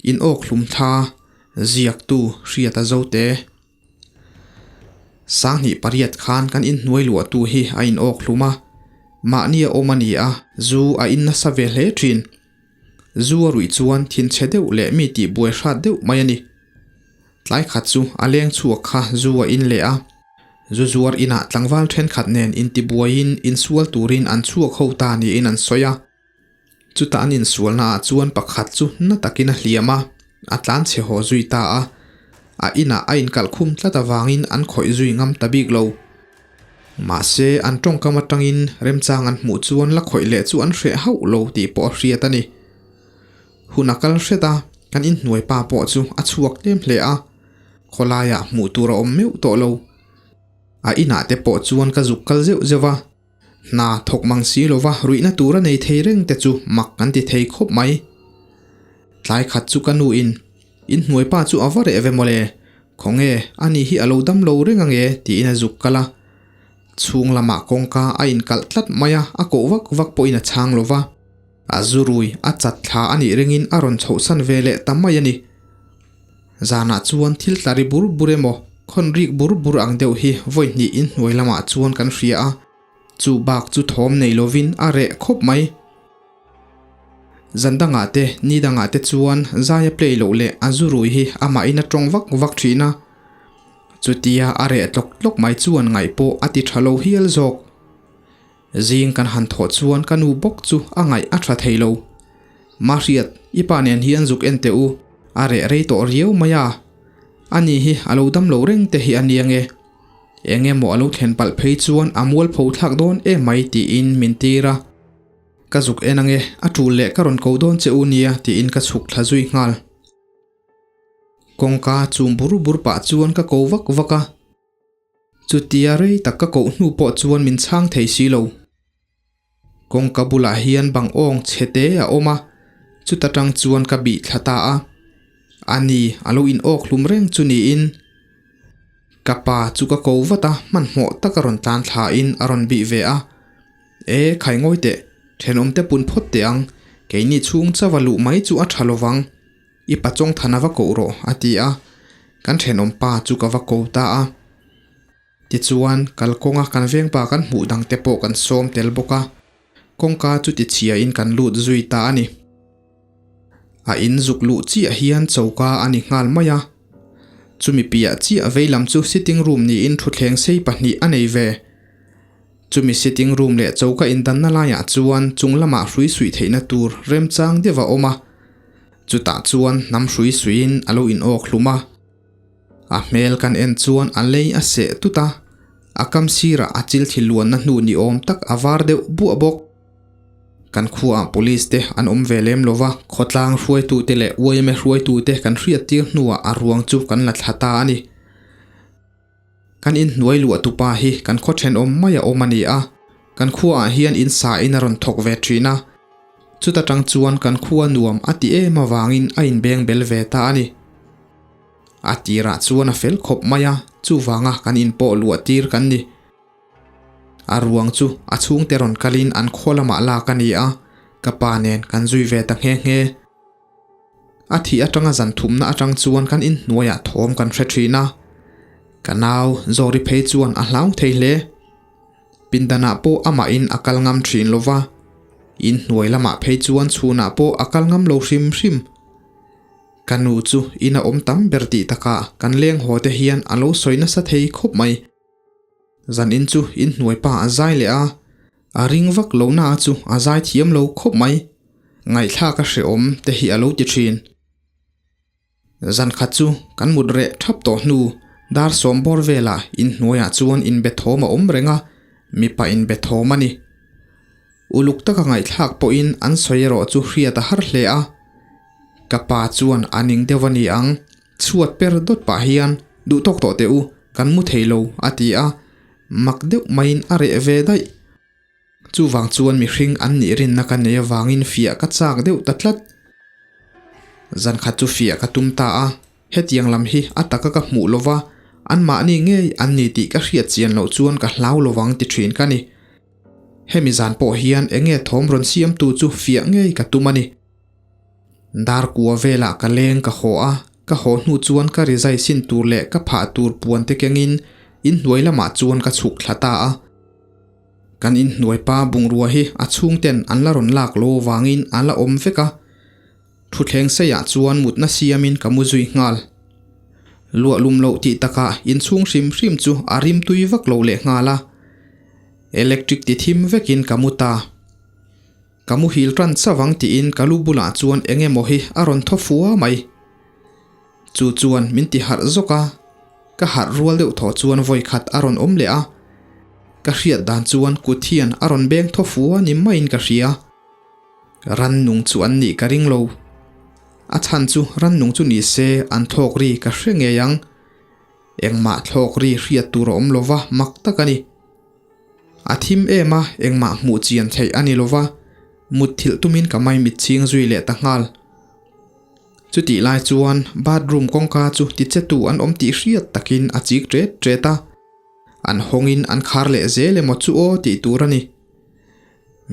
In awkhlum thla ziaktu Hriata Zote. Sanghnih pariat khan kan inhnuai luahtu hi a in awkhlum a, mahni a awm a ni a, zu a in nasa ve hle thin. Zu a ruih chuan thinchhe deuh leh mi tih buai hrat deuh mai a ni. Tlai khat chu a leng chhuak kha zu a in leh a, zu zuar inah tlangval thenkhat nen intibuaiin insual turin an chhuak ho ta niin an sawi a. Chutah an insualnaah chuan pakhat chu na takin a hliam a, a tlan chhe haw zui ta a. A inah a inkalh khum tlat avangin an khawih zui ngam ta bik lo. Mahse, an tawngkam atangin remchang an hmuh chuan la khawih leh chu an hreh hauh lo tih pawh a hriat a ni. Hun a kal hret a, kan inhnuai pa pawh chu a chhuak tlem hle a, khawlaiah hmuh tur a awm meuh tawh lo. A inah te pawh chuan ka zuk kal zeuh zeuh a. Hna thawk mang si lova ruihna tur a nei thei reng te chu mak kan ti thei khawp mai. Tlai khat chu ka nu in, In hnuai pa chu a va reh ve mawle, khawnge ani hi a lo dam lo reng ange tiin a zuk kal a. Chhung lamah kawngka a inkalh tlat mai a, a koh vak vak pawhin a chhang lova. A zu rui a chat thla a nih ringin a rawn chhohsan ve leh ta mai a ni. Zanah chuan thil tla ri bur bur emaw, khawn rik bur bur ang deuh hi vawi hnih inhnuai lamah chuan kan hria a, chu bak chu thawm nei lovin a reh khawp mai. Zan dangah te, ni dangah te chuan zai a play loh leh a zu rui hi amahin a tawng vak vak thin a, chutia a reh tlawk tlawk mai chuan ngaih pawh a ti tha lo hial zawk. Zing kan han thawh chuan ka nu bawk chu a ngaih a tha thei lo. Mahriat, i pa nen hian zuk en teh u, a reh rei tawh riau mai a. Ani hi a lo dam lo reng te hi a nia nge. Eng emaw a lo thlen palh phei chuan a mualpho thlak dawn em mai tiin min tir a. Ka zuk en ange, a tul leh ka rawn ko dawn che u nia tiin ka chhuk thla zui nghal. Kawngka chum bur bur pah chuan ka ko vak vak a. Chutia rei tak ka koh hnu pawh chuan min chhang thei si lo. Kawngka bulah hian bang awng chhe te a awm a, chuta tang chuan ka bih thla ta a. Ani a lo in awk hlum reng chu niin. Ka pa chu ka ko vat a, hmanhmawh tak a rawn tlan thla in a rawn bih ve a. E, khai ngawi teh, thenawm te pun phawt teh ang, keini chhung chauh a luh mai chu a tha lovang. I pachawng than a va koh rawh, a ti a. Kan thenawm pa chu ka va ko ta a. Tichuan, kalkawnga kan vengpa kan hmuh dang te pawh kan sawm tel bawk a. Kawngka chu tichhiain kan lut zui ta a ni. A in zuk luh chiah hian choka a ni nghal mai a. Chumi piah chiah veilam chu sitting room niin thutthleng sei pahnih a nei ve. Chumi sitting room leh choka indanna laiah chuan chung lamah hrui suih theihna tur remchang deuh a awm a. Chutah chuan hnam hrui suiin a lo inawk hlum a. A hmel kan en chuan a lei a seh tut a, a kam sirah a chil thil luanna hnu ni awm tak a var deuh buah bawk. Kan khuaah police te an awm ve lem lova, khawtlang hruaitute leh yma hruaitute kan hriattir hnuah a ruang chu kan la thla ta a ni. Kan inhnuai luah tupa hi kan khaw thenawm mai a awm a ni a, kan khuaah hian in sa in a rawn thawk ve thin a, chuta tang chuan kan khua nuam a ti em avangin a inbeng bel ve ta a ni. A tirah chuan a fel khawp mai a, chuvanga kan inpawh luah tir kan ni. A ruang chu a chhungte rawn kalin an khaw lamah lak a ni a, ka pa nen kan zui ve ta nghe nghe. A thih atanga zan thumna atang chuan kan inhnuaiah thawm kan hre thin a, ka nau Zawri phei chuan a hlau thei hle. Pindanah pawh amahin a kal ngam thin lo va, inhnuai lamah phei chuan chhunah pawh a kal ngam lo hrim hrim. Ka nu chu in a awm tam ber tih takah kan leng haw te hian a lo sawi nasa thei khawp mai. Zanin chu inhnuai pa a zai leh a, A ring vak lo na chu a zai thiam lo khawp mai. Ngaihthlak a hrehawm te hi a lo ti thin. Zan khat chu kan mut reh thap tawh hnu dar sawm bawr velah inhnuaiah chuan inbe thawm a awm reng a, mipa inbe thawm a ni. Uluk taka ngaihthlak pawhin an sawi erawh chu hriat a har hle a. Ka pa chuan a ning deuh a ni ang, chhuat per dawt pah hian duh tawk tawh teh u, kan mu thei lo a ti a. Mak deuh maiin a reh ve daih. Chuvang chuan mihring an nih rinna ka nei avangin fiah ka chak deuh ta tlat. Zan khat chu fiah ka tum ta a, hetiang lam hi a taka ka hmuh lova, anmahni ngei an ni tih ka hriat chian loh chuan ka hlau lovang ti thin ka ni. Hemi zan pawh hian enge thawm rawn siamtu chu fiah ngei ka tum a ni. Dar kua velah ka leng ka haw a, ka haw hnu chuan ka rizai sin tur leh ka phah tur puan te kengin inhnuai lamah chuan ka chhuk thla ta a. Kan inhnuai pa bungrua hi a chhungten an la rawn lak lo avangin a la awm vek a. Thutthleng seiah chuan mutna siamin ka mu zui nghal. Luah lum loh tih takah inchhung hrim hrim chu a rim tui vak lo leh nghal a. Electric ti thim vekin ka mu ta. Ka muhil tan chavang tiin ka lu bulah chuan eng emaw hi a rawn thaw fua mai. Chu chuan min ti harh zawk a, ka harh rual deuh thaw chuan vawi khat a rawn awm leh a. Ka hriat dan chuan kut hian a rawn beng thaw fua ni maiin ka hria. Rannung chu an nih ka ring lo. A chhan chu rannung chu ni se an thlawk ri ka hre ngei ang. Engmah thlawk ri hriat tur a awm lova mak tak a ni. A thim em a, engmah hmuh chian theih a ni lova, mutthilh tumin ka maimit chhing zui leh ta nghal. Chutih lai chuan bathroom kawngka chu tichetu an awm tih hriat takin a chik ṭet ṭet a, an hawngin an khar leh zel emaw chu aw tih tur a ni.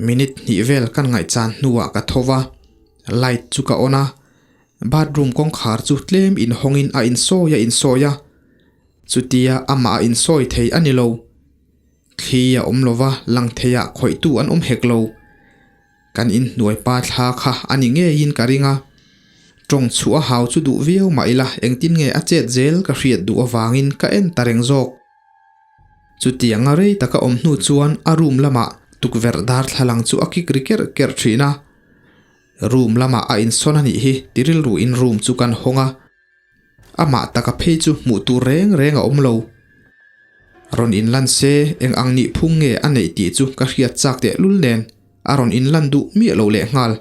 Minute hnih vel kan ngaihchan hnuah ka tho va, light chu ka on a, bathroom kawngkhar chu tlem inhawngin a insawi a insawi a, Chutia amah a insawi thei a ni lo. Thli a awm lova lang theiah khawihtu an awm hek lo. Kan inhnuai pa thla kha a ni ngeiin ka ring a. Tawng chhuah a hau chu duh viau mah ila engtin nge a chet zel ka hriat duh avangin ka en ta reng zawk. Chutianga rei taka awm hnu chuan a room lamah tukverh darthlalang chu a kik ri kerh kerh thin a. Room lamah a insawn a nih hi ti rilruin room chu kan hawng a. Amah taka phei chu hmuh tur reng reng a awm lo. Rawn inlan se eng ang nih phung nge a neih tih chu ka hriat chak teh lul nen a rawn inlan duh miah lo leh nghal.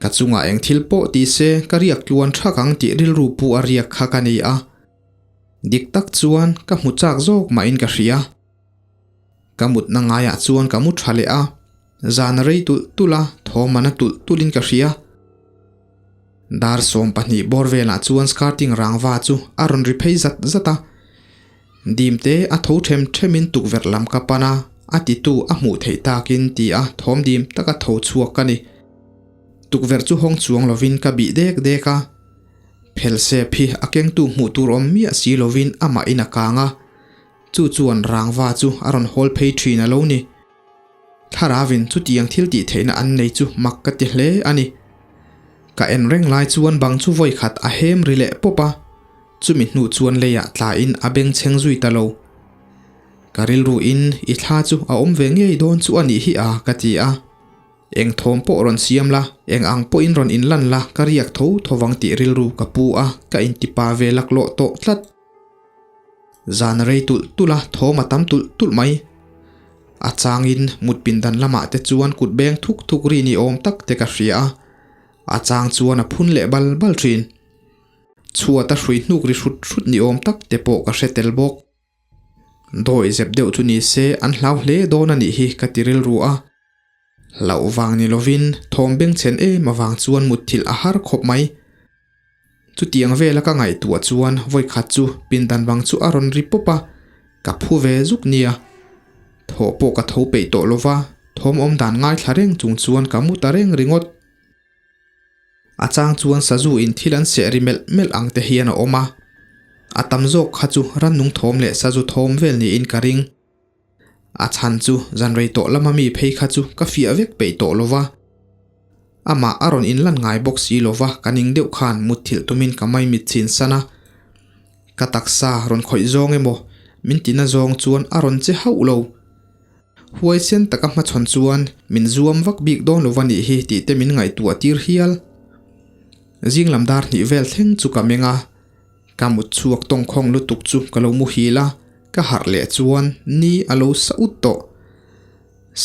Ka chungah eng thil pawh ti se ka riak tluan thak ang tih rilru pu a riak kha ka ni a. Dik tak chuan ka hmu chak zawk mahin ka hria. Ka mutna ngaiah chuan ka mu tha leh a, zan a rei tulh tulh a, thawm a na tulh tulhin ka hria. Dar 12 bawr velah chuan skirting rangva chu a rawn ri phei zat zat a. Dimte a tho them themin tukverh lam ka pan a, a titu a hmuh theih takin ti a thawm dim taka tho chhuak ka ni. Tukverh chu hawng chuang lovin ka bih dek dek a. Phelsep hi a kengtu hmuh tur awm miah si lovin amahin a kang a. Chu chuan rangva chu a rawn hawl phei thin a lo ni. Thlarauin chutiang thil tih theihna an nei chu mak ka ti hle a ni. Ka en reng lai chuan bang chu vawi khat a hem ri leh pawp a, chumi hnu chuan leiah tlain a bengchheng zui ta lo. Ka rilruin i thla chu a awm ve ngei dawn chu a nih hi a ka ti a. Eng thawm pawh rawn siam la, eng ang pawhin rawn inlan la ka riak tho tho vang tih rilru ka pu a, ka intipa ve laklawh tawh tlat. Zan rei tulh tulh a, thawm a tam tulh tulh mai. A changin mut pindan lamah te chuan kut beng thuk thuk ri ni awm tak te ka hria a, a chang chuan a phun leh bal bal thin. Chhuat a hrui hnuk ri hrut hrut ni awm tak te pawh ka hre tel bawk. Dawi zep deuh chu ni se an hlau hle dawn a nih hi ka ti rilru a. Hlauh vang ni lovin thawm bengchhen em avang chuan mutthilh a har khawp mai. Chutiang vela ka ngaihtuah chuan vawikhat chu pindan bang chu a rawn ri pawp a, ka phu ve zuk nia. Thawh pawh ka tho peih tawh lova, thawm awm dan ngaithla reng chung chuan ka mu ta reng ringawt. A chang chuan sazu in thil an seh ri melh melh ang te hian a awm a, a tam zawk kha chu rannung thawm leh sazu thawm vel niin ka ring. A chhan chu zan rei tawh lama mi phei kha chu ka fiah vek peih tawh lova. Amah a rawn inlan ngai bawk si lova ka ning deuh khan mutthilh tumin ka maimit chhin san a. Ka taksa rawn khawih zawng emaw min tina zawng chuan a rawn che hauh lo. Huaisen taka hmachhawn chuan min zuam vak bik dawn lova nih hi tih te min ngaihtuah tir hial. Zing lam dar hnih vel thleng chu ka meng a. Ka mut chhuak tawngkhawng lutuk chu ka lo muhil a, ka harh leh chuan ni a lo sa ut tawh.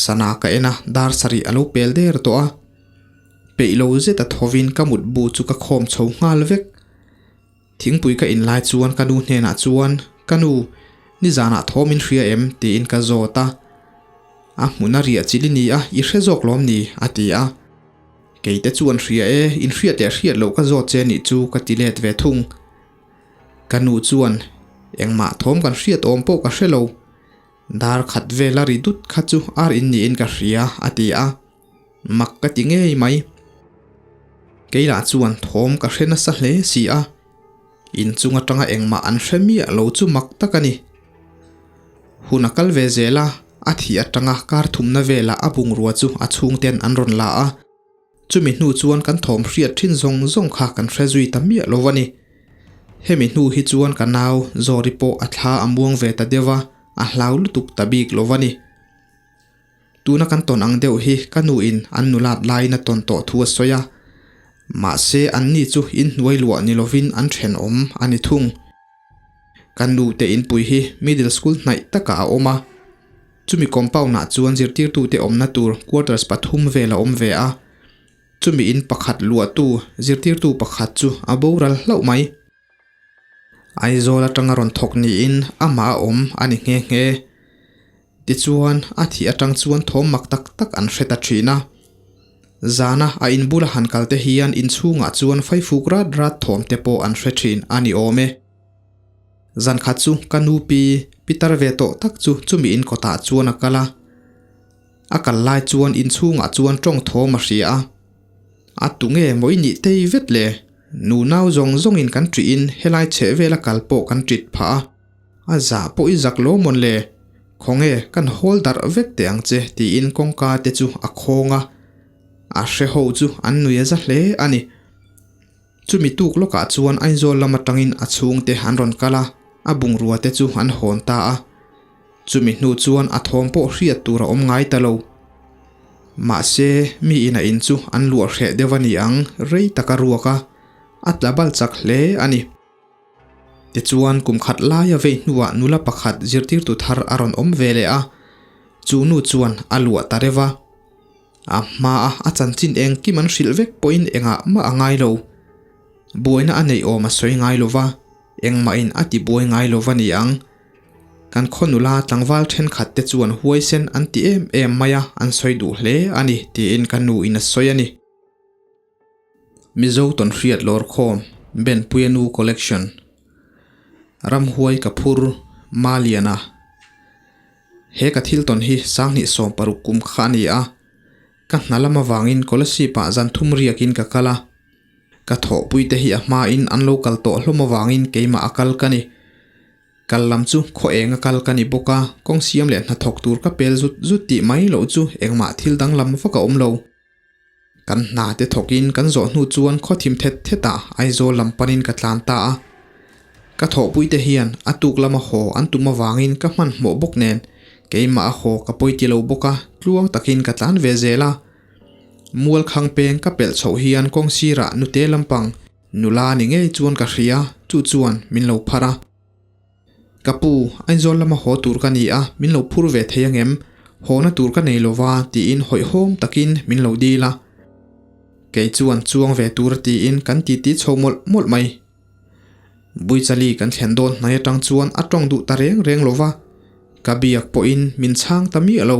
Sana ka en a, dar sarih a lo pel der tawh a. Peih lo zet a thovin ka mut bu chu ka khawm chho nghal vek. Thingpui ka in lai chuan ka nu hnenah chuan, Ka nu, nizanah thawm in hria em? tiin ka zawt a. A hmun a riah chil i ni a, i hre zawk lawm ni? a ti a. Kei te chuan hria e, in hriat leh hriat loh ka zawt che nih chu ka ti let ve thung. Ka nu chuan, Engmah thawm kan hriat awm pawh ka hre lo. Dar khat vel a ri dut kha chu ar in niin ka hria, a ti a. Mak ka ti ngei mai. Kei lah chuan thawm ka hre nasa hle si a, inchung atanga engmah an hre miah lo chu mak tak a ni. Hun a kal ve zel a, a thih atanga kar thumna velah a bungrua chu a chhungten an rawn la a. Chumi hnu chuan kan thawm hriat thin zawng zawng kha kan hre zui ta miah lo a ni. Hemi hnu hi chuan ka nau Zawri pawh a thla a muang ve ta deuh a, a hlau lutuk ta bik lo a ni. Tuna kan tawn ang deuh hi ka nuin an nulat laiin a tawn tawh thu a sawi a, mahse anni chu inhnuai luah ni lovin an thenawm a ni thung. Ka nu te inpui hi middle school hnaih takah a awm a, chumi compound ah chuan zirtirtute awmna tur quarters pathum vel a awm ve a, chumi in pakhat luahtu zirtirtu pakhat chu a boral hlauh mai. Aizawl atanga rawn thawk niin amah a awm a ni nghe nghe. Tichuan, a thih atang chuan thawm mak tak tak an hre ta thin a. Zana a inbula han kal te hian inchhungah chuan faifuk rat rat thawm te pawh an hre thin a ni awm e. Zan khat chu ka nu pi pitar ve tawh tak chu chumi in kawtah chuan a kal a. A kal lai chuan inchhungah chuan tawng thawm a hria a. A tu nge maw i nih tei vet le? Nu nau zawng zawngin kan ṭihin helai chheh vela kal pawh kan ṭit phah a. A zah pawh i zak lo mawn le? Khawnge kan hawl darh vek teh ang che tiin kawngka te chu a khawng a, a hre ho chu an nui a za hle a ni. Chumi tuk lawkah chuan Aizawl lam atangin a chhungte an rawn kal a, a bungrua te chu an hawn ta a. Chumi hnu chuan a thawm pawh hriat tur a awm ngai ta lo. Mahse, mi in a in chu an luah hreh deuh a ni ang, rei tak a ruak a, a tla bal chak hle a ni. Tichuan, kum khat laia vei hnuah nula pakhat zirtirtu thar a rawn awm ve leh a, chu nu chuan a luah ta reuh a. A hmaa a chanchin engkim an hrilh vek pawhin engah mah a ngai lo. Buaina a neih awm a sawi ngai lo va, engmahin a ti buai ngai lo va ni ang. Kan khaw nula tlangval thenkhat te chuan huaisen an ti em em mai a, an sawi duh hle a ni tiin ka nu in a sawi a ni. Mizo tawnhriat lawrkhawm Benpuia nu collection Ramhuai ka phur Maliana He ka thil tawn hi sanghnih 16 kum kha a ni a, ka hna lam avangin Kolasib ah zan thum riakin ka kal a, ka thawhpui te hi a hmain an lo kal tawh hlawm avangin keimah a kal ka ni. Kal lam chu khaw eng a kal ka ni bawk a, kawng siam leh hnathawk tur ka pel zut zut tih mai loh chu engmah thil danglam vak a awm lo. Kan hna te thawkin kan zawh hnu chuan khaw thim thet thet ah Aizawl lam panin ka tlan ta a. Ka thawhpui te hian a tuk lama haw an tum avangin ka hmanhmawh bawk nen keimah a haw ka pawi ti lo bawk a, tluang takin ka tlan ve zel a. Mual khang peng ka pelh chhoh hian kawng sirah nute lampang nula ni ngei chuan ka hria, chu chuan min lo phar a. Ka pu, Aizawl lama haw tur ka ni a, min lo phur ve thei angem? Hawna tur ka nei lova tiin hawihhawm takin min lo dil a. Kei chuan chuang ve tur tiin kan titi chho mawlh mawlh mai. Buichali kan thlen dawn hnai atang chuan a tawng duh ta reng reng lova, ka biak pawhin min chhang ta miah lo.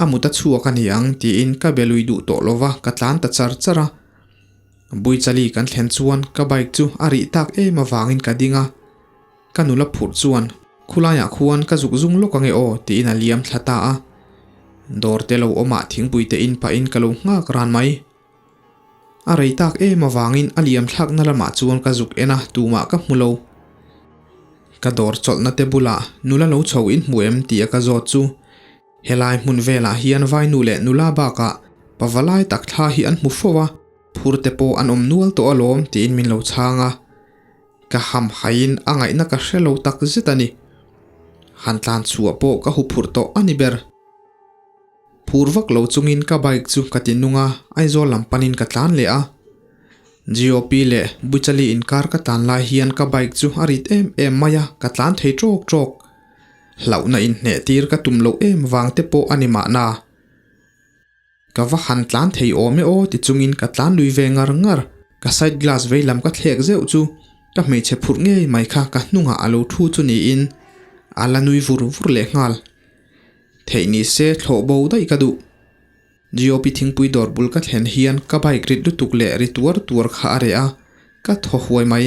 A mut a chhuak a ni ang tiin ka be lui duh tawh lova ka tlan ta char char a. Buichali kan thlen chuan ka bike chu a rih tak em avangin ka ding a, ka nula phurh chuan khulaiah khuan ka zuk zung lawk ange aw tiin a liam thla ta a, dawr te lo awmah thingpui te in pahin ka lo nghak ran mai. A rei tak em avangin a liam thlakna lamah chuan ka zuk en a, tumah ka hmu lo. Ka dawr chawlhna te bulah nula lo chho in hmu em tia ka zawt chu Helai hmun velah hian vainu leh nula bakah pavalai tak thla hi an hmu fo a, phur te pawh an awm nual tawh alawm tiin min lo chhang a. Ka ham haiin a ngaihna ka hre lo tak zet a ni. Han tlan chhuah pawh ka huphurh tawh a ni ber. Phur vak lo chungin ka bike chu ka ti nung a, Aizawl lam panin ka tlan leh a. GOP leh Buichali inkar ka tlan lai hian ka bike chu a rit em em mai a, ka tlan thei tawk tawk. Hlauhna inhneh tir ka tum loh em vang te pawh a ni mahna. Ka va han tlan thei awm e aw ti chungin ka tlan lui ve ngar ngar. Ka side glass vei lam ka thlek zeuh chu ka hmeichhe phurh ngei mai kha ka hnungah a lo thu chu niin a la nui vur vur leh nghal. Theih ni se thlawh bo daih ka duh. GOP thingpui dawr bul ka thlen hian ka bike rit lutuk leh ri tuar tuar kha a reh a, ka thaw huai mai.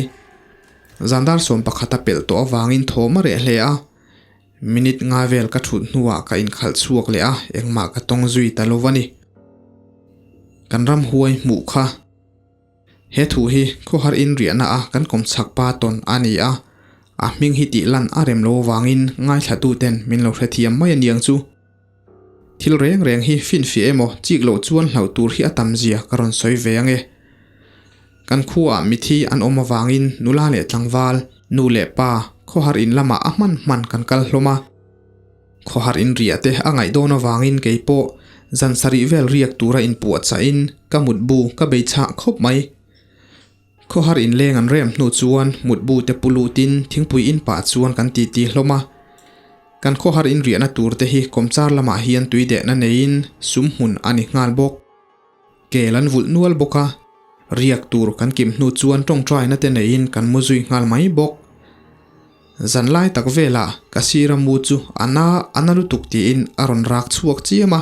Zandar 11 a pelh tawh avangin thawm a reh hle a. Minute nga vel ka thut hnuah ka inkhalh chhuak leh a, engmah ka tawng zui ta lo a ni. Kan ramhuai hmuh kha. He thu hi khawhar in riahna a kan kawmchhak pa tawn a ni a, a hming hi tih lan a rem lo avangin ngaithla ten min lo hrethiam mai a niang chu. Thil reng reng hi finfiah emaw chik loh chuan hlauh tur hi a tam zia ka rawn sawi ve ange. Kan khuaah mithi an awm avangin nula leh tlangval, nu leh pa, khawhar in lamah a hman hman kan kal hlawm a. Khawhar in riah te a ngaih dawn avangin kei pawh zan sarih vel riak tura inpuahchah in ka mutbu ka bei chhah khawp mai. Khawhar in leng an rem hnu chuan mutbu te pu lutin thingpui in pah chuan kan titi hlawm a. Kan khawhar in riahna tur te hi kawmchar lamah hian tui dehna neiin sum hmun a ni nghal bawk. Kel an vulh nual bawk a, riak tur kan kim hnu chuan tawngtaina te neiin kan mu zui nghal mai bawk. Zan lai tak velah ka sira mu chu a na a na lutuk tiin a rawn rak chhuak chiam a.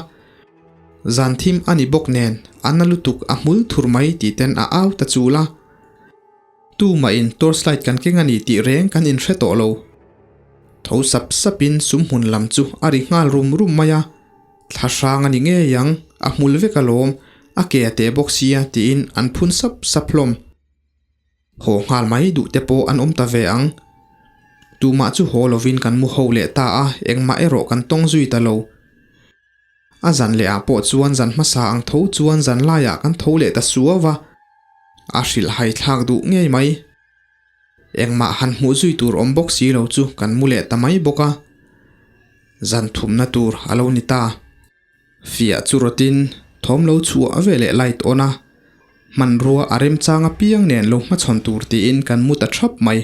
Zan thim a ni bawk nen a na lutuk a hmul thur mai tih ten a au ta chul a. Tumah in torchlight kan keng a ni tih reng kan inhre tawh lo. Tho sap sapin sum hmun lam chu a ri nghal rum rum mai a. Thla hrang a ni ngei ang, a hmul vek alawm, a ke a teh bawk sia tiin an phun sap sap hlawm. Haw nghal mai duh te pawh an awm ta ve ang. Tumah chu haw lovin kan mu ho leh ta a, engmah erawh kan tawng zui ta lo. A zan leh ah pawh chuan zan hmasa ang tho chuan zan laiah kan tho leh ta suau va, a hrilh hai thlak duh ngei mai. Engmah han hmuh zui tur awm bawk si lo chu kan mu leh ta mai bawk a. Zan thumna tur a lo ni ta. Fiah chu rawtin thawm lo chhuah ve leh light on a, hmanrua a remchang apiang nen lo hmachhawn tur tiin kan mu ta thap mai.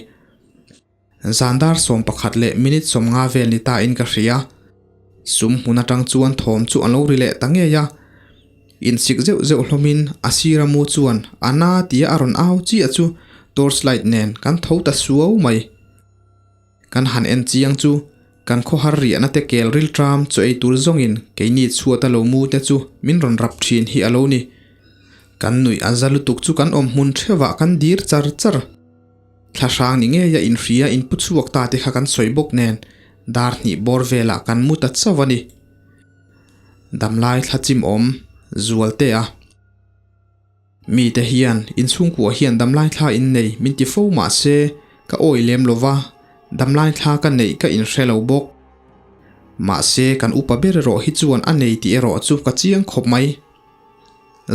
Zan dar 11 leh minute 50 vel ni ta in ka hria. Sum hmun atang chuan thawm chu an lo ri leh ta ngei a. Insik zeuh zeuh hlawmin a sira mu chuan a na tia a rawn au chiah chu torchlight nen kan tho ta suau mai. Kan han en chiang chu kan khawhar riahna te kel rilṭam chaw ei tur zawngin keini chhuat a lo mu te chu min rawn rap ṭhin hi a lo ni. Kan nuih a za lutuk chu kan awm hmun ṭheuhah kan dir char char. Thla hrang ni ngeia inhria inpu chhuak ta te kha kan sawi bawk nen dar hnih bawr velah kan mu ta chauh a ni. Damlai thla chim awm zual te a. Mite hian inchhungkua hian damlai thla in nei min ti fo mah se ka awi lem lo va, damlai thla ka neih ka inhre lo bawk. Mahse kan upa ber erawh hi chuan a nei tih erawh chu ka chiang khawp mai.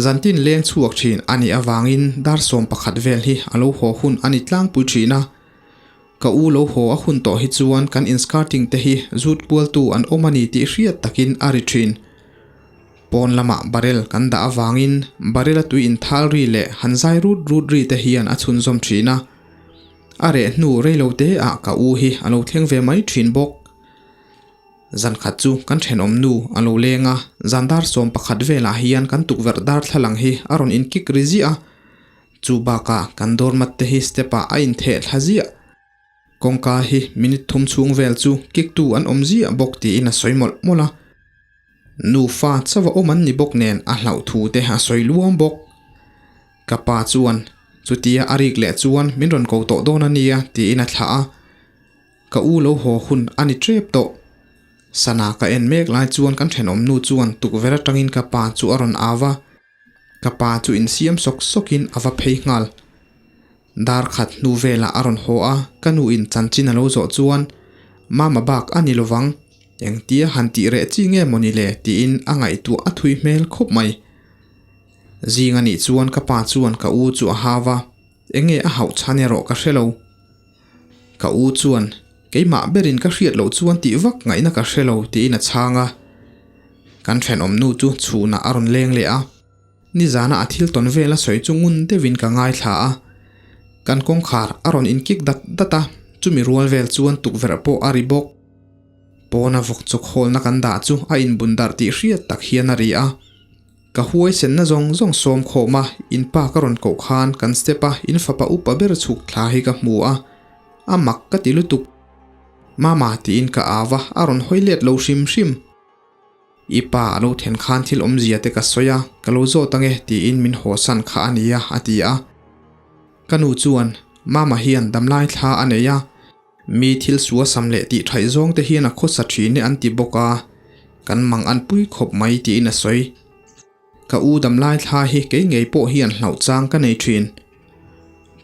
Zantin leng chhuak thin a nih avangin dar 11 vel hi a lo haw hun a ni tlangpui thin a. Ka u lo haw a hun tawh hi chuan kan inskirting te hi zut kualtu an awm a ni tih hriat takin a ri thin. Pawn lamah barrel kan dah avangin barrel a tui inthal ri leh han zai rut rut ri te hian a chhunzawm thin a. A reh hnu reilo te ah ka u hi a lo thleng ve mai thin bawk. Zan khat chu kan thenawm nu a lo leng a, zan dar 11 velah hian kan tukverh darthlalang hi a rawn inkik ri ziah a. Chu bakah kan doormat te hi step ah a intheh thla ziah. Kawngka hi minute thum chhung vel chu kik tu an awm ziah bawk tiin a sawi mawlh mawlh a. Nufa chauh a awm an ni bawk nen a hlauh thu te a sawi luam bawk. Ka pa chuan chutia a rik leh chuan min rawn ko tawh dawn a nia tiin a thlah a. Ka u lo haw hun a ni tep tawh. Sana ka en mek lai chuan kan thenawm nu chuan tukverh atangin ka pa chu a rawn au va. Ka pa chu insiam sawk sawkin a va phei nghal. Dar khat hnu velah a rawn haw a, ka nu in chanchin a lo zawh chuan Mama bak a ni lovang, engtia han tih reh chi nge mawni le tiin a ngaihtuah a thui hmel khawp mai. Zing a nih chuan ka pa chuan ka u chu a hau va, enge a hauh chhan erawh ka hre lo. Ka u chuan, Keimah berin ka hriat loh chuan tih vak ngaihna ka hre lo tiin a chhang a. Kan thenawm nu chu chhunah a rawn leng leh a. Nizana a thil tawn vel a sawi chu ngun deuhin ka ngaithla a. Kan kawngkhar a rawn inkik dat dat a, chumi rual vel chuan tukverh pawh a ri bawk. Pawna vawk chawk hawlna kan dah chu a inbun darh tih hriat tak hian a ri a. Ka huaisenna zawng zawng sawm khawm a, in pa ka rawn koh khan kan step a in fapa upa ber chhuk thla hi ka hmu a, a mak ka ti lutuk. Mama tiin ka au a, a rawn hawi let lo hrim hrim. I pa a lo then khan thil awmzia te ka sawi a, ka lo zawt ange tiin min haw san kha a nia a ti a. Ka nu chuan, Mama hian damlai thla a nei a, Mi thil sua sam leh tih thaih zawng te hian a khawsa thin e an ti bawk a, kan mang an pui khawp mai tiin a sawi. Ka u damlai thla hi kei ngei pawh hian hlauh chang ka nei thin.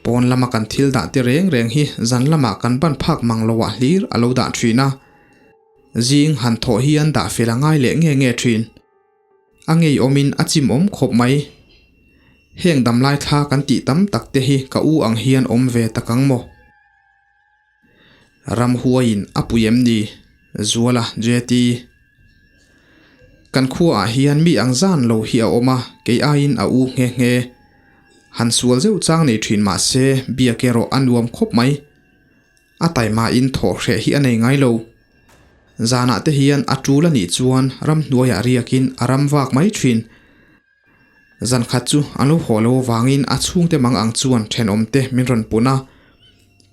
Pawn lama kan thil dah te reng reng hi zan lamah kan ban phak mang lo ah hlir a lo dah thin a. Zing han thawh hian dah fel a ngai leh nge nge thin. A ngeiawmin a chimawm khawp mai. Heng damlai thla kan tih tam tak te hi ka u ang hian awm ve tak ang maw? Ramhuaiin a pui em ni? Zuala JT. Kan khuaah hian mi ang zan lo hi a awm a, kei aiin a u nghe nghe. Han sual zeuh chang nei thin mah se biak erawh a nuam khawp mai. A taimain thawh hreh hi a nei ngai lo. Zanah te hian a tul a nih chuan ramhnuaiah riakin a ram vak mai thin. Zan khat chu an lo haw lo avangin a chhungte mang ang chuan thenawmte min rawn pun a,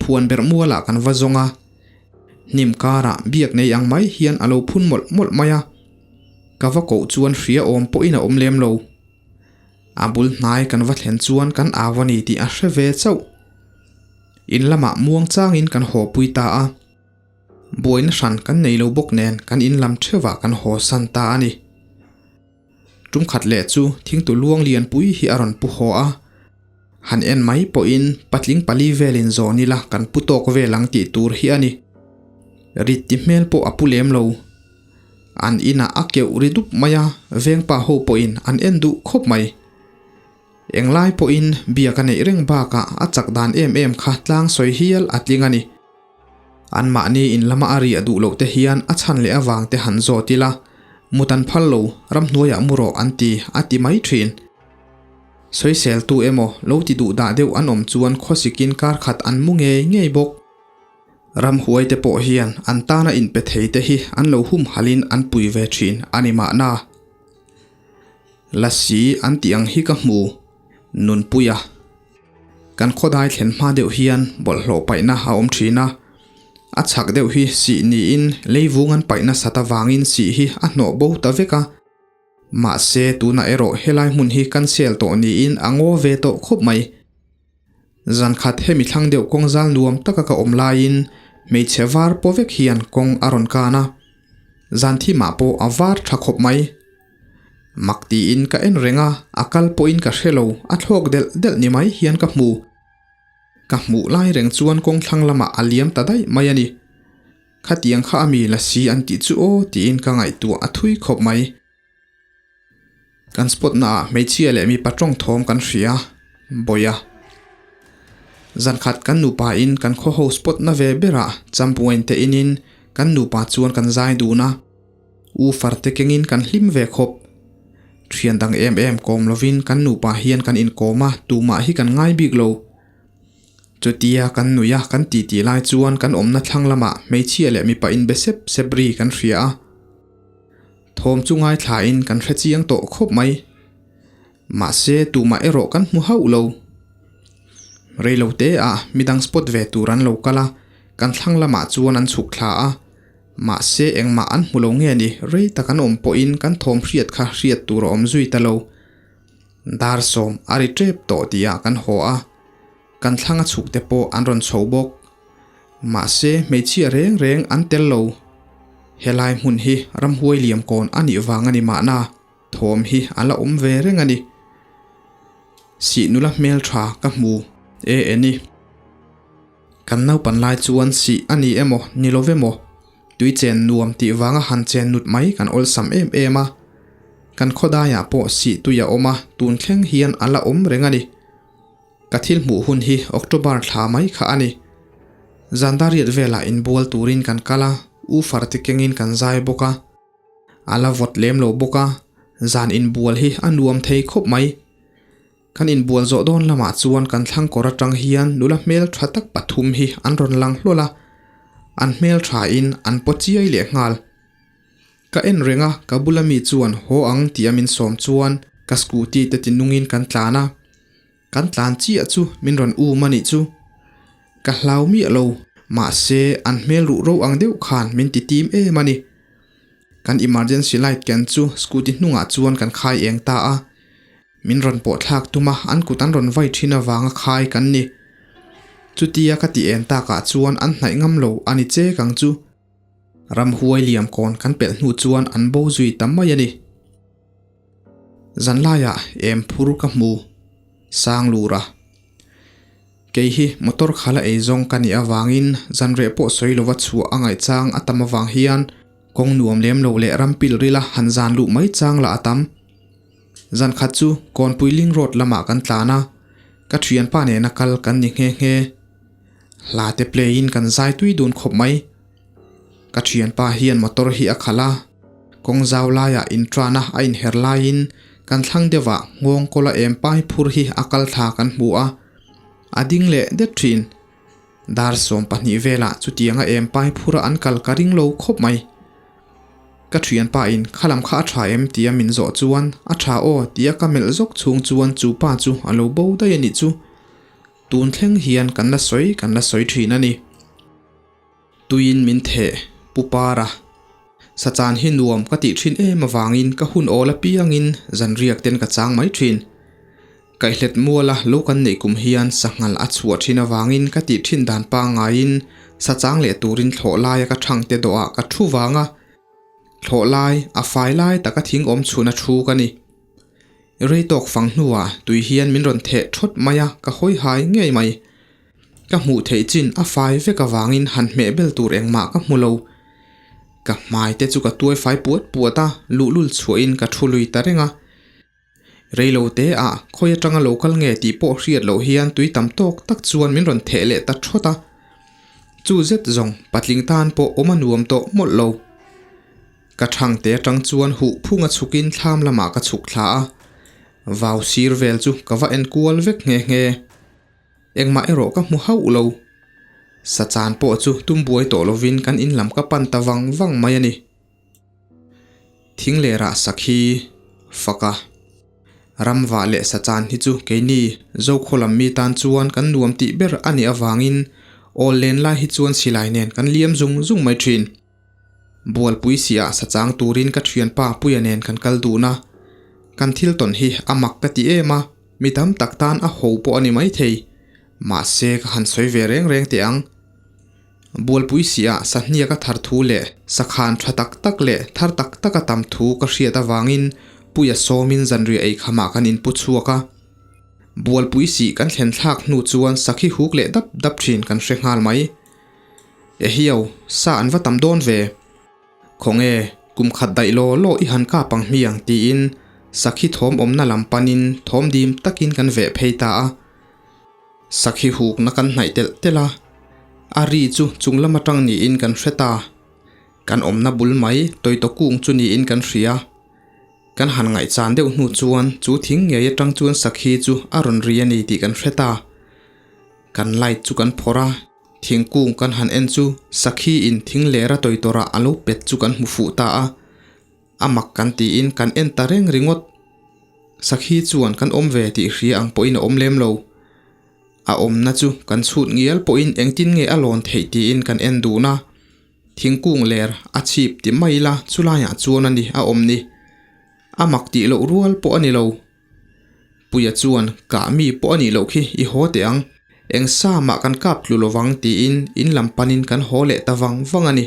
phuan berh mualah kan va zawng a, hnim karah biak nei ang mai hian a lo phun mawlh mawlh mai a, ka va koh chuan hria awm pawhin a awm lem lo. A bul hnai kan va thlen chuan kan au a ni tih a hre ve chauh. In lamah muang changin kan haw pui ta a. Buaina hran kan nei lo bawk nen kan in lam theuhah kan haw san ta a ni. Tum khat leh chu thingtu luang lian pui hi a rawn pu haw a, han en mai pawhin patling pali velin zawn ila kan pu tawk vel ang tih tur hi a ni. Rit ti hmel pawh a pu lem lo. An inah a keuh ri dup mai a, vengpa ho pawhin an en duh khawp mai. Englai pawhin biak a neih reng bakah a chak dan em em kha tlang sawi hial a tling a ni. Anmahni in lama a riah duh loh te hian a chhan leh avang te han zawt ila, mut an phal lo, ramhnuaiah mu rawh an ti, a ti mai thin. Sawiseltu emaw lo ti duh dah deuh an awm chuan khawsikin kar khat an mu ngei ngei bawk. Ramhuai te pawh hian an tana inpe thei te hi an lo humhalhin an pui ve thin a ni mahna. Lasi an tih ang hi ka hmu, Nunpuia. Kan khawdai thlen hma deuh hian bawlhhlawh paihna a awm thin a, a chhak deuh hi sih niin leivung an paih nasat avangin sih hi a hnawh bo ta vek a. Mahse tunah erawh helai hmun hi cancel tawh niin a ngaw ve tawh khawp mai. Zankhat hemi thlang deuh kawng zal nuam taka ka awm laiin hmeichhe var paw vek hian kawng a rawn kan a, zan thimah pawh a var tha khawp mai. Mak tiin ka en reng a, a kal pawhin ka hre lo, a thlawk delh delh ni mai hian ka hmu. Ka hmuh lai reng chuan kawng thlang lamah a liam ta daih mai a ni. Khatiang kha a mi la si an tih chu aw tiin ka ngaihtuah a thui khawp mai. Kan spot naah hmeichhia leh mipa tawng thawm kan hria, Bawia. Zankhat kan nupa in kan khaw ho spot na ve berah champuain te inin kan nupa chuan kan zai dun a. U farte kengin kan hlim ve khawp. Thian dang em em kawm lovin kan nupa hian kan inkawm a, tumah hi kan ngai bik lo. Chutia kan nui a, kan titi lai chuan kan awmna thlang lamah hmeichhia leh mipa inbe sep sep ri kan hria a. Thawm chu ngaithlain kan hre chiang tawh khawp mai. Mahse tumah erawh kan hmu hauh lo. Reilote ah midang spot ve tur an lo kal a, kan thlang lamah chuan an chhuk thla a. Mahse engmah an hmu lo nge ni, rei tak an awm pawhin kan thawm hriat kha hriat tur a awm zui ta lo. Dar sawm a ri tep tawh tihah kan haw a, kan thlang a chhuk te pawh an rawn chho bawk. Mahse hmeichhia reng reng an tel lo. Helai hmun hi ramhuai liam kawn a nih vang a ni mahna, thawm hi a la awm ve reng a ni. Sih nula hmeltha ka hmu e eni. Kan naupan lai chuan sih a ni emaw ni lo emaw, tui chen nuam tih vanga han chen nut mai kan awlsam em em a. Kan khawdaiah pawh sih tui a awm a, tun thleng hian a la awm reng a ni. Ka thil hmuh hun hi October thla mai kha a ni. Zandariat velah inbual turin kan kal a, u farte kengin kan zai bawk a. A la vawt lem lo bawk a, zan inbual hi a nuam thei khawp mai. Kan inbual zawh dawn lamah chuan kan thlang kawr atang hian nula hmel tha tak pathum hi an rawn lang hlawl a, an hmel thain an paw chiai leh nghal. Ka en reng a, ka bula mi chuan haw ang tia min sawm chuan ka scooty te tinungin kan tlan a, kan tlan chiah chu min rawn um a nih chu. Ka hlau miah lo, mahse an hmel ruh ro ang deuh khan min ti tim em a ni. Kan emergency light ken chu scooty hnungah chuan kan khai eng ta a. Min rawn pawh thlak tum a, an kut an rawn vai thin avanga khai kan ni. Chutia ka ti en takah chuan an hnaih ngam lo a ni che kang chu. Ramhuai liam kawn kan pelh hnu chuan an bo zui ta mai a ni. Zanlaiah em phur ka hmu sang lur a. Kei hi motor khala eizawng ka nih avangin zanreh pawh sawi lova chhuah a ngaih chang a tam avang hian kawng nuam lem lo leh ram pil rila han zan luh mai chang lah a tam. Zan khat chu Kawnpui Ling Road lamah kan tlan a, ka thianpa nena kal kan ni nghe nghe. Hla te play in kan zai tui dun khawp mai. Ka thianpa hian motor hi a khalh a, kawng zau laiah inṭana a inher laiin kan thlang deuhah nghawng kawla em pai phur hi a kal thla kan hmu a, a ding leh det ṭhin. Dar 12 velah chutianga em pai phura an kal ka ring lo khawp mai. Ka thianpa in khalam kha a tha em tia min zawh chuan a tha aw tia ka melh zawk chhung chuan chu pa chu a lo bo daih a nih chu. Tun thleng hian kan la sawi kan la sawi thin a ni. Tuiin min theh pu par a. Sachan hi nuam ka tih thin em avangin ka hun awl apiangin zanriak ten ka chang mai thin. Kaihlet muala lo kan neih kum hian sanghal a chhuah thin avangin ka tih thin dan pangaiin sachang leh turin thlawh laia ka thang te dawhah ka thu vang a, thlawh lai a fai lai taka thing awm chhun a thu ka ni. Rei tawk fang hnuah tui hian min rawn theh thawt mai a, ka hawi hai ngei mai. Ka hmuh theih chin a fai vek avangin han hmeh bel tur engmah ka hmu lo. Ka hmai te chu ka tuai fai puat puat a, luhlul chhuahin ka thu lui ta reng a. Reilo te ah khawi atanga lo kal nge tih pawh hriat loh hian tui tam tawk tak chuan min rawn theh leh ta thawt a. Chu zet zawng patling tan pawh awm a nuam tawh mawlh lo. Ka thang te atang chuan huh phung a chhukin thlam lamah ka chhuk thla a. Vau sir vel chu ka va en kual vek nghe nghe. Engmah erawh ka hmu hauh lo. Sachan pawh chu tum buai tawh lovin kan in lam ka pan ta vang vang mai a ni. Thing leh rah sakhi fak a, ramvah leh sachan hi chu keini Zokhaw lam mi tan chuan kan nuam tih ber a nih avangin awl len lai hi chuan silai nen kan liam zung zung mai thin. Bualpui siah sachang turin ka thianpa Puia nen kan kal dun a, kan thil tawn hi a mak ka ti em a, mi tam tak tan a ho pawh a ni maithei, mahse ka han sawi ve reng reng teh ang. Bualpui siah sahniak a thar thu leh sakhan tha tak tak leh thar tak tak a tam thu ka hriat avangin Puia sawmin zanriah ei khamah kan inpu chhuak a. Bualpui sih kan thlen thlak hnu chuan sakhi huk leh dap dap thin kan hre nghal mai. Ehiau, sa an va tam dawn ve. Khawnge, kum khat daih law law i han kap ang hmiang tiin sakhi thawm awmna lam panin thawm dim takin kan veh phei ta a. Sakhi hukna kan hnaih telh telh a, a ri chu chung lam atang niin kan hre ta. Kan awmna bul mai tawitaw kung chu niin kan hria. Kan han ngaihchan deuh hnu chuan chu thing ngei atang chuan sakhi chu a rawn ri a ni tih kan hre ta. Kan light chu kan phawrh a, thingkung kan han en chu sakhi in thing lera tawitawrah a lo pet chu kan hmu fuh ta a. A mak kan tiin kan en ta reng ringawt. Sakhi chuan kan awm ve tih hria ang pawhin a awm lem lo. A awmna chu kan chhut ngial pawhin engtin nge a lawn theih tiin kan en dun a. Thingkung ler a chhip ti mai ila chulaiah chuan a ni a awm ni. A mak tih loh rual pawh a ni lo. Puia chuan kah mi pawh a nih loh khi i haw teh ang. Eng sa mah kan kap tlu lovang tiin in lam panin kan haw leh ta vang vang a ni.